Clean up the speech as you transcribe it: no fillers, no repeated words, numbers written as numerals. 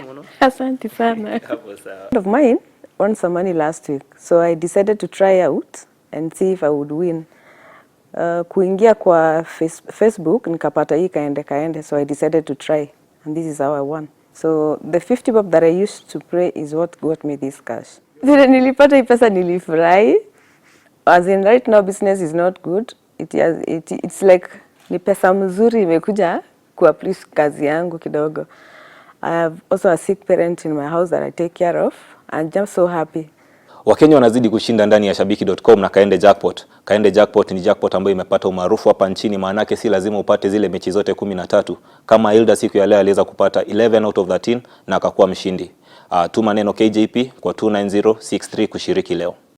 Muno. Asante sana. Hapo sawa. Friend of mine won some money last week, so I decided to try out and see if I would win. Kuingia kwa Facebook nikapata hii Kaende Kaende, so I decided to try and this is how I won. So the 50 bob that I used to play is what got me this cash. Vile nilipata hii pesa nilifurahi. As in, right now business is not good. It's like ni pesa mzuri imekuja kuuplift kazi yangu kidogo. I have also a sick parent in my house that I take care of. I'm just so happy. Wakenya wanazidi kushinda ndani ya shabiki.com na Kaende Jackpot. Kaende Jackpot ni jackpot ambayo imepata umaarufu hapa nchini, maanake si lazima upate zile mechi zote 13. Kama Hilda siku ya leo aliweza kupata 11 out of 13 na akakuwa mshindi. Tuma neno KJP kwa 29063 kushiriki leo.